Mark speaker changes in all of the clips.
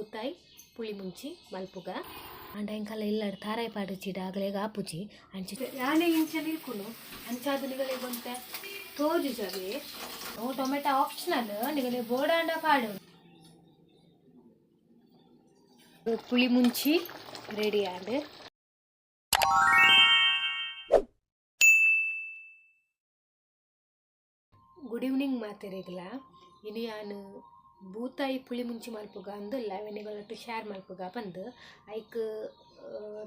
Speaker 1: ಬೂತಾಯಿ ಪುಳಿ ಮುಂಚಿ ಮಲ್ಪುಗ ಅಂಡ ಎಂಕಲ ಇಲ್ಲಡ್ ತಾರಾಯಿ ಪಾಡುಚಿಡ ಅಗಲೆಗ್ ಆಪುಜಿ ಅಂಚ ಯಾನೆ ಇಂಚ ನಿಲ್ಕುನು ಅಂಚಾದ್ ನಿಗಲೆಗ್ ಒಂತೆ ತೋಜುಜವೆ ಓ ಟೊಮೆಟೊ ಆಪ್ಷನಲ್ ನಿಗಲೆ ಬೋಡಾಂಡ ಪಾಡು ಪುಳಿ ಮುಂಚಿ ರೆಡಿ ಆಂಡ್. ಗುಡ್ ಈವ್ನಿಂಗ್ ಮಾತೆರೆಗ್ಲ. ಇನಿ ಯಾನ್ ಬೂತಾಯಿ ಪುಳಿ ಮುಂಚಿ ಮಲ್ಪುಗ ಅಂದುಲ್ಲ ಅವೆನಿಗಳೊಟ್ಟು ಶೇರ್ ಮಲ್ಪುಗ ಪಂದ್ ಐಕ್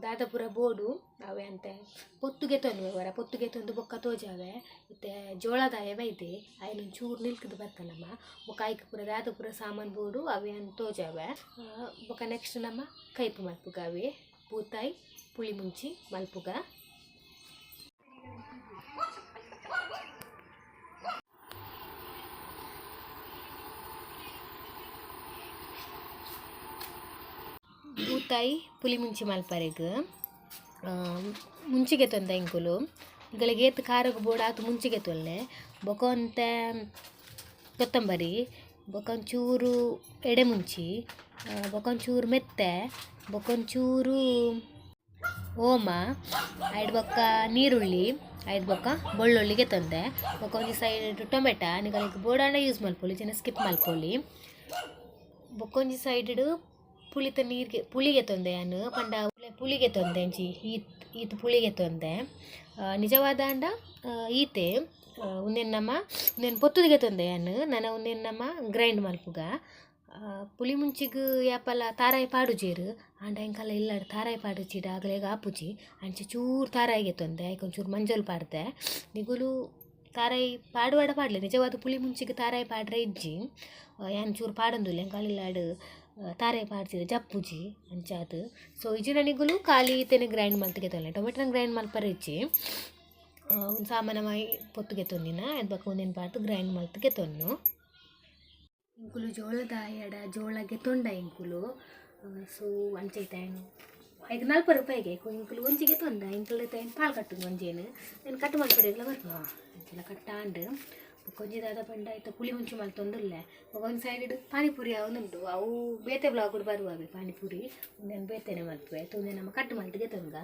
Speaker 1: ದಾದ ಪೂರ ಬೋಡು ಅವೆ ಅಂತೆ ಪೊತ್ತುಗೆ ತೊನ್ವೆ ವರ ಪೊತ್ತುಗೆ ತೊಂದು ಬೊಕ್ಕ ತೋಜಾವೆ ಇತ್ತೆ ಜೋಳದಾಯ ಬೈದೆ ಐನ್ ಒಂಚೂರು ನಿಲ್ಕುದು ಬತ್ತನಮ್ಮ ಬೊಕ್ಕ ಐಕ್ ಪೂರ ದಾದ ಪೂರ ಸಾಮಾನು ಬೋಡು ಅವೆ ಅನ್ ತೋಜಾವೆ ಬೊಕ್ಕ ನೆಕ್ಸ್ಟ್ ನಮ್ಮ ಕೈಪು ಮಲ್ಪುಗ ಅವೆ ಬೂತಾಯಿ ಪುಳಿ ಮುಂಚಿ ಮಲ್ಪುಗ. ಬೂತಾಯಿ ಪುಳಿ ಮುಂಚಿ ಮಲ್ಪರೆಗ್ ಮುಂಚಿಗೆ ತೊಂದ ಇಂಕುಲು ನಿಗಳಿಗೆ ಏತ್ ಖಾರಗ್ ಬೋಡಾತ್ ಮುಂಚಿಗೆ ತೊಲ್ಲೆ ಬೊಕ ಒಂತೆ ಕೊತ್ತಂಬರಿ ಬೊಕ ಒಂಚೂರು ಎಡೆಮುಂಚಿ ಬೊಕ ಒಂಚೂರು ಮೆತ್ತೆ ಬೊಕ ಒಂಚೂರು ಓಮ ಐಡ್ ಬೊಕ್ಕ ನೀರುಳ್ಳಿ ಐಡ್ ಬೊಕ್ಕ ಬೆಳ್ಳುಳ್ಳಿಗೆ ತಂದೆ ಬೊಕ ಒಂಜಿ ಸೈಡ್ ಟೊಮೆಟೊ ನಿಗಳಿಗೆ ಬೋಡಾಂಡ ಯೂಸ್ ಮಲ್ಪೊಲಿ ಇಜ್ಜಿಂಡ ಸ್ಕಿಪ್ ಮಲ್ಪೊಲಿ ಬೊಕೊಂಜಿ ಸೈಡ್ ಪುಳಿತ ನೀರಿಗೆ ಪುಳಿಗೆ ತೊಂದೆ ಯಾನ್ ಪಂಡ ಪುಳಿಗೆ ತೊಂದೆ ಅಂಚಿ ಈತ್ ಈತ್ ಪುಳಿಗೆ ತೊಂದೆ ನಿಜವಾದಾಂಡ ಈತೆ ಉಂದೆನ್ ನಮ ಉಂದೆನ್ ಪೊತ್ತುದಿಗೆ ತೊಂದೆ ಯಾನ್ ನನ ಉಂದೆನ್ ನಮ ಗ್ರೈಂಡ್ ಮಲ್ಪುಗ. ಪುಳಿ ಮುಂಚಿಗ್ ಯಾಪಲ ತಾರಾಯಿ ಪಾಡುಜೆರ್ ಆಂಡ ಎಂಕಲ ಇಲ್ಲಡ್ ತಾರಾಯಿ ಪಾಡುಜಿಡ ಅಗಲೆಗ್ ಆಪುಜಿ ಅಂಚ ಚೂರು ತಾರಾಯಿಗೆ ತೊಂದೆ ಐಕ್ ಒಂಚೂರು ಮಂಜೊಲ್ ಪಾಡ್ದೆ ನಿಗುಲು ತಾರಾಯಿ ಪಾಡುವಾಡ ಪಾಡ್ಲೆ ನಿಜವಾದ ಪುಳಿ ಮುಂಚಿಗ್ ತಾರಾಯಿ ಪಾಡ್ರೆ ಇಜ್ಜಿ ಯಾನ್ ಚೂರು ಪಾಡೊಂದುಲ್ಲೆ ಎಂಕಲ್ ಇಲ್ಲಡ್ ತಾರಾಯಿ ಪಾಡ್ಜಿಡ ಜಪ್ಪುಜಿ ಅಂಚಾದ್ ಸೊ ಇಜ್ಜಿಂಡ ನಿಗುಲು ಖಾಲಿ ಇತ್ತೆನೆ ಗ್ರೈಂಡ್ ಮಲ್ತ್ಗೆ ತೊಲೆ ಟೊಮೆಟೊನ ಗ್ರೈಂಡ್ ಮಲ್ಪರೆ ಇಜ್ಜಿ ಉಂದು ಸಾಮಾನ್ಯವಾಗಿ ಪೊತ್ತುಗೆ ತೊಂದಿನ ಐತ ಬೊಕ ಉಂದೆನ್ ಪಾಡ್ದ್ ಗ್ರೈಂಡ್ ಮಲ್ತ್ಗೆ ತೊನ್ನು. ಇಂಕುಲು ಜೋಳದಾಯಡ ಜೋಳಗೆ ತೊಂಡ ಇಂಕುಲು ಸೊ ಅಂಚ ಇತ್ತೆ ಐಕ್ 40 ರೂಪಾಯಿಗೆ ಇಂಕುಲು ಒಂಜಿಗೆ ತೊಂದ ಇಂಕುಲು ಇತ್ತೆ ಪಾಲ್ ಕಟ್ಟುಂಡು ಒಂಜೇನು ಏನು ಕಟ್ಟು ಮಲ್ಪರೆಗ್ಲ ಬರ್ಪುನ ಅಂಚೆಲ ಕಟ್ಟಾಂಡ್ ಬೊಕ ದಾದ ಪಂಡ ಇತ್ತೆ ಪುಳಿ ಮುಂಚಿ ಮಲ್ತೊಂದುಲ್ಲೆ ಬೊಕ ಒಂಜಿ ಸೈಡ್ ಪಾನಿಪುರಿ ಅವನುಂಡು ಅವು ಬೇತೆ ಬ್ಲಾಗ್ ಬರುವವೆ ಪಾನಿಪುರಿ ಉಂದೆನ್ ಬೇತೆನೆ ಮಲ್ಪುವೆ ಉಂದೆನ್ ನಮ್ಮ ಕಟ್ಟು ಮಲ್ತ್ಗೆ ತೊಂಗ.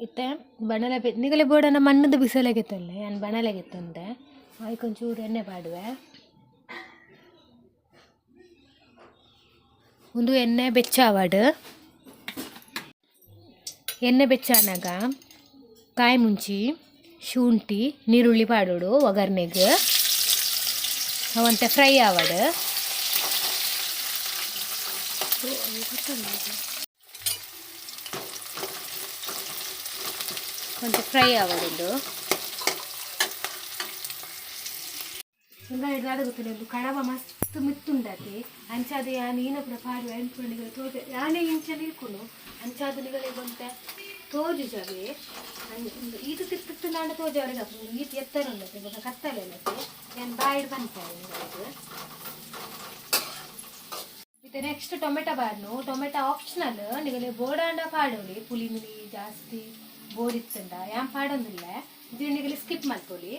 Speaker 1: ಇತ್ತೆ ಬಣಲೆ ನಿಗಲೆ ಬೋಡನ ಮಣ್ಣದ ಬಿಸಲೆಗೆ ತೊಲ್ಲೆ ಯಾನ್ ಬಣಲೆಗೆ ತೊಂದೆ ಐಕ್ ಒಂಚೂರು ಎಣ್ಣೆ ಪಾಡುವೆ ಉಂದು ಎಣ್ಣೆ ಬೆಚ್ಚ ಆವಡ್ ಎಣ್ಣೆ ಬೆಚ್ಚ ಆನಗ ಕಾಯಿ ಮುಂಚಿ ಶುಂಠಿ ನೀರುಳ್ಳಿ ಪಾಡೋಡು ಒಗ್ಗರ್ಣೆಗ್ ಅವಂತೆ ಫ್ರೈ ಆವಡ್ ಒಂತೆ ಫ್ರೈ ಆವಡ್ ಉಂದು ದಾದ ಗೊತ್ತುಂಡು ಕಡಬ ಮಸ್ತ್ ಮಿತ್ತುಂಡತೆ ಅಂಚಾದ ಯಾನ್ ಈನ ಪೂರ ಪಾಡುವೆ ನಿಗಲೆ ತೋಜ ಯಾನೆ ಇಂಚ ನಿಲ್ಕುನು ಅಂಚಾದ್ ನಿಗಲೆಗ್ ಒಂತೆ ತೋಜುಜವೆ ಈತ್ ತಿರ್ತ್ ತೋಜವರೆಗೆ ಆಪುಂಡು ಈತ್ ಎತ್ತರ ಉಂಡತೆ ಬೊಕ ಕತ್ತಲೆ ಉಂಡತೆ ಯಾನ್ ಬಾಯಿಡ್ ಪನ್ಪೆ ನಿಗಲೆಗ್. ಇತ್ತೆ ನೆಕ್ಸ್ಟ್ ಟೊಮೆಟೊ ಬಾರ್ನು ಟೊಮೆಟೊ ಆಪ್ಷನಲ್ ನಿಗಲೆ ಬೋಡಾಂಡ ಪಾಡೊಲಿ ಪುಳಿ ಮಿನಿ ಜಾಸ್ತಿ ಬೋಡಿತ್ತುಂಡ ಯಾನ್ ಪಾಡೊಂದುಲ್ಲೆ ಇಜ್ಜಿಂಡ ನಿಗಲೆ ಸ್ಕಿಪ್ ಮಲ್ಪೊಲಿ.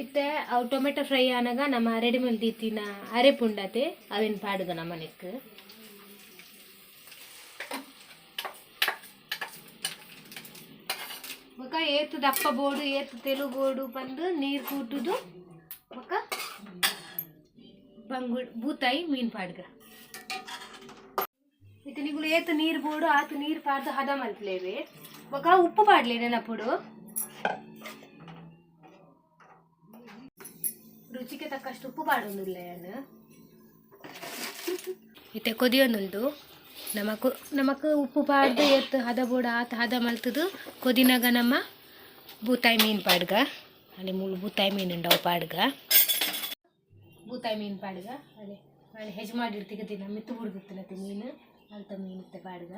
Speaker 1: ಇತ್ತೆ ಅವು ಟೊಮೆಟೊ ಫ್ರೈ ಆನಗ ನಮ್ಮ ರೆಡಿ ಮಲ್ದಿತ್ತಿನ ಅರೆಪುಂಡತೆ ಅವೆನ್ ಪಾಡುಗ ನಮನೆಕ್. ಬೊಕ ಏತ್ ದಪ್ಪ ಬೋಡು ಏತ್ ತೆಲು ಬೋಡು ಪಂದ್ ನೀರು ಕೂಟುದು ಬೊಕ ಬಂಗುಡ್ ಬೂತಾಯಿ ಮೀನ್ ಪಾಡ್ಗ. ಇತ್ತೆ ನಿಗುಲು ಏತ್ ನೀರು ಬೋಡು ಆತ್ ನೀರು ಪಾಡ್ದು ಹದ ಮಲ್ಪುಲೇವೆ ಬೊಕ ಉಪ್ಪು ಪಾಡ್ಲೆ ನೆನಪುಡು ರುಚಿಗೆ ತಕ್ಕಷ್ಟು ಉಪ್ಪು ಪಾಡೊಂದುಲ್ಲೆ ಯಾನ್. ಇತ್ತೆ ಕೊದಿಯೊಂದುಂಡು ನಮಕ್ ನಮಕ್ ಉಪ್ಪು ಪಾಡ್ದು ಏತ್ ಹದ ಬೋಡು ಆತ್ ಹದ ಮಲ್ತುದು ಕೊದಿನಗ ನಮ್ಮ ಬೂತಾಯಿ ಮೀನ್ ಪಾಡ್ಗ ಅಲ್ಲಿ ಮೂಲು ಬೂತಾಯಿ ಮೀನು ಉಂಡು ಅವು ಪಾಡ್ಗ ಬೂತಾಯಿ ಮೀನು ಪಾಡ್ಗ ಅಲ್ಲಿ ಅಲ್ಲಿ ಹೆಜ್ ಮಾಡಿರ್ತಿಗದಿನ ಮಿತ್ತು ಬುಡ್ದಿತ್ತಿನತೆ ಮೀನು ಅಲ್ತ ಮೀನು ಇತ್ತೆ ಪಾಡ್ಗ.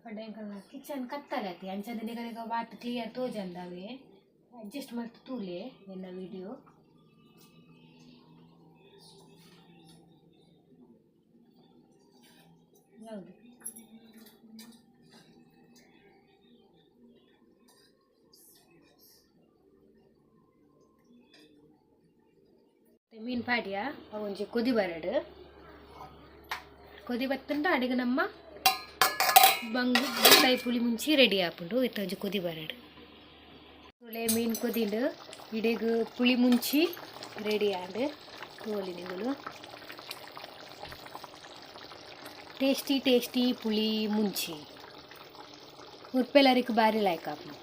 Speaker 1: ಪಂಡ ಎಂಕಲ್ನ ಕಿಚನ್ ಕತ್ತಲೆ ಅತಿ ಅಂಚಾದ್ ನಿಗಲೆಗ್ ಬಾತ್ ಕ್ಲಿಯರ್ ತೋಜಂದವೆ ಅಡ್ಜಸ್ಟ್ ಮಲ್ತ್ ತೂಲೆ ಎನ್ನ ವಿಡಿಯೋ. ಯಾವುದು ಮೀನು ಪಾಡ್ಯ ಒಂಜಿ ಕೊದಿ ಬರಡು ಕೊದಿ ಬತ್ತಂಡ ಅಡಿಗೆ ನಮ್ಮ ಬಂಗು ಬೂತಾಯಿ ಪುಳಿ ಮುಂಚಿ ರೆಡಿ ಆಪುಂಡು. ಇತ್ತ ಒಂಜಿ ಕೊದಿ ಬರಡು. ತುಳೆ ಮೀನು ಕೊದಿಂಡು, ಇಡೆಗ್ ಪುಳಿ ಮುಂಚಿ ರೆಡಿ ಆಂಡ್. ತೋಲಿ ನಿಗುಲು, ಟೇಸ್ಟಿ ಟೇಸ್ಟಿ ಪುಳಿ ಮುಂಚಿ ಉರ್ಪೆಲರಿಕ್ ಬಾರಿ ಲಾಯ್ಕ್ ಆಪುಂಡು.